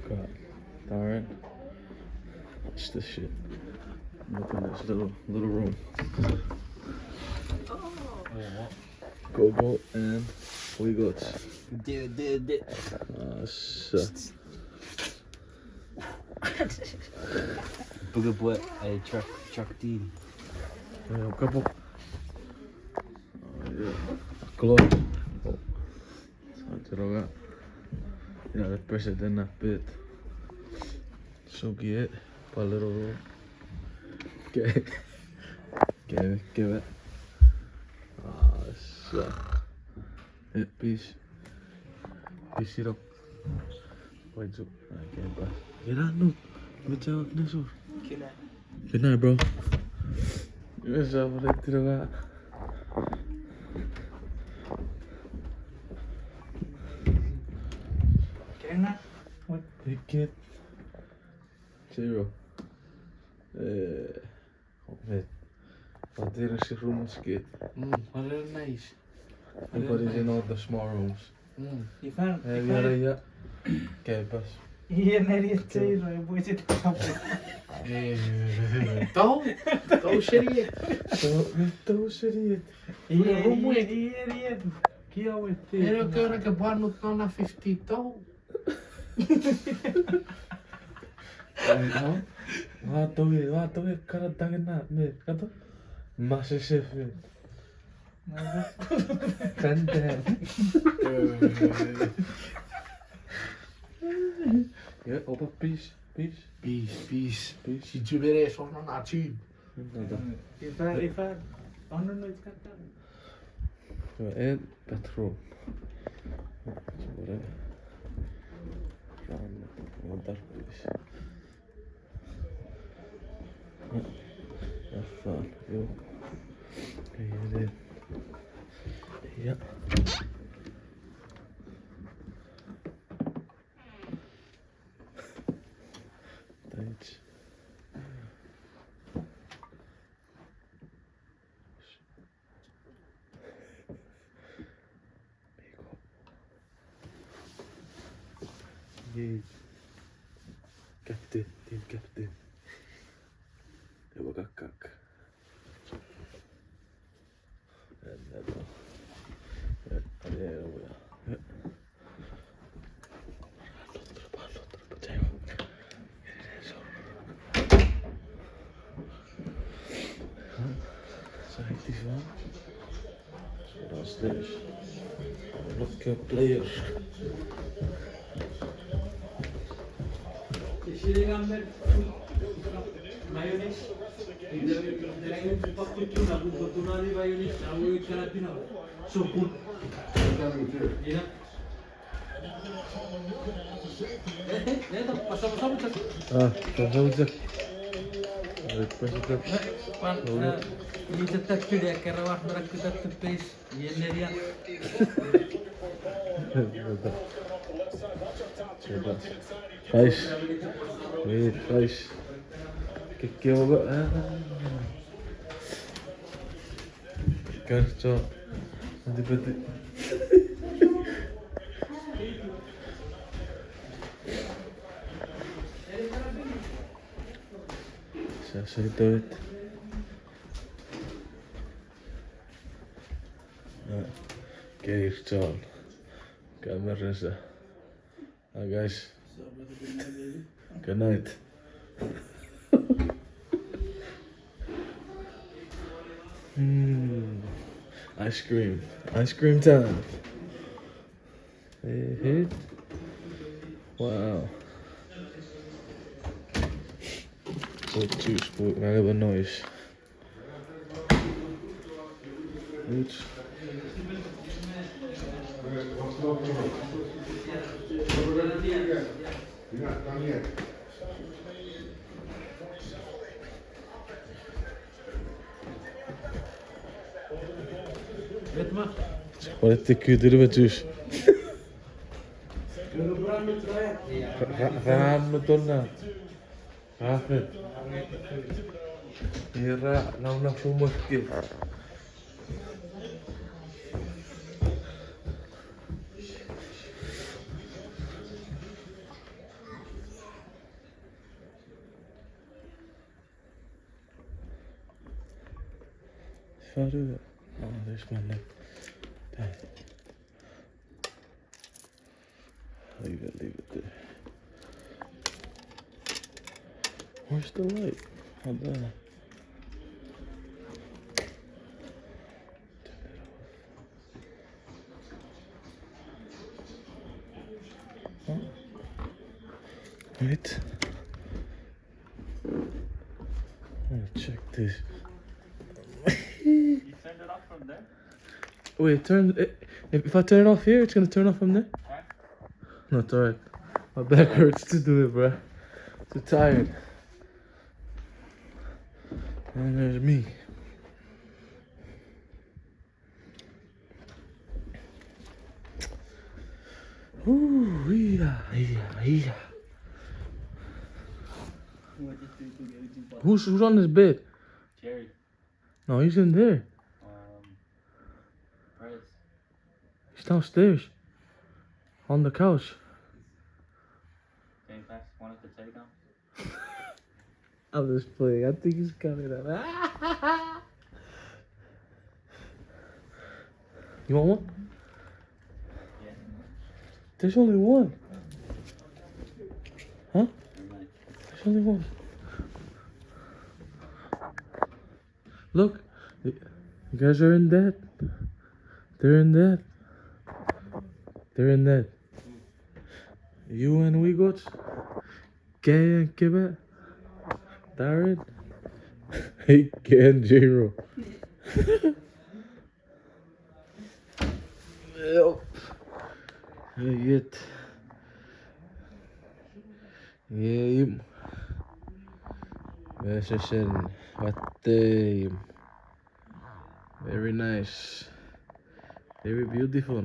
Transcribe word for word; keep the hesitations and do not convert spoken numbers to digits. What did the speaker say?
God darn. It's this shit. Open this little, little room. Go, go, and we got. Dude, dude, dude. Uh, so. Buga bwe, a truck, truck team. Yeah, couple. Oh, yeah. Close. Oh. Sa tiroga. Yeah, the president na pit. Suki e, pwan little room. Okay. Okay, okay. Ah, so. Eh, peace. Peace it up. Wait, so, okay, bye. Get out, no. Good job, Nesor. Good night. Good night, bro. Yes, I'm ready to go. Kenga? What? Big kid. Zero. Eh, oh, man. But there is a room is good. Mm, what a nice. Everybody's in all the small rooms. Mm. Ifan, eh, ifan. Yeah, yeah. Okay, pass. Ian eriet sei, right? Boy, sit down. Eh, tou, tou seri. Tou, tou seri. Ian, ian, ian. Kia wete. Ero kora ke buan mut nona fifty tou. Eh, no? Wa tou, wa tou, kara tangen na, me, kato. Masesef. Kandam. Yeah, opa, peace, peace. Peace, peace. Peace. Si jubere sono na chim. Nada. Ifan, ifan. Oh, no, no, it's not that. So, and bathroom. Sorry. Run, water, please. That's fine. Yo. Okay, yeah. Yeah. Thanks. Miko. Ye. Captain, team captain. Ewe kakkak. And that one. Yeah, yeah, yeah. Side this one. Downstairs. Local player. Ah, pasapasa. Pasapasa. Pasapasa. Iei chapter two, ekkere war me rakku chapter base. Iei neria. Guys. Wait, guys. Kekke ogo. Ah. Kercho. Antipati. Sa, sa, do it. Uh, okay, John. Kamerasa. Hi, guys. What's up, brother? Good night, baby. Good night. Mm. Ice cream. Ice cream time. Hey, hey. Wow. Good juice, good. Make a noise. Oops. What a good juice. Ra-, ra-, ran nutonna. Amen. Ira, nauna fumorki. How do that? Oh, there's my net. Dang. Leave it, leave it there. Where's the light? How the— Turn it off. Oh. Wait. Let me check this. You turned it off from there? Wait, turn it, if, if I turn it off here, it's gonna turn off from there? Right. No, it's alright. My back hurts to do it, bro. Too tired. And there's me. Ooh, yeah, yeah, yeah. Who's, who's on this bed? Jerry. No, he's in there. Um, Bryce. He's downstairs. On the couch. Can you pass one of the telecom? I'm just playing. I think he's coming up. You want one? Yeah. There's only one. Huh? Never mind. There's only one. Look, you guys are in debt. They're in debt. They're in debt. You and Wigoch. Ken Kebe. Darren. Ken Jiro. Yep. Yet. Yep. Mesesen watte. Very nice. Very beautiful.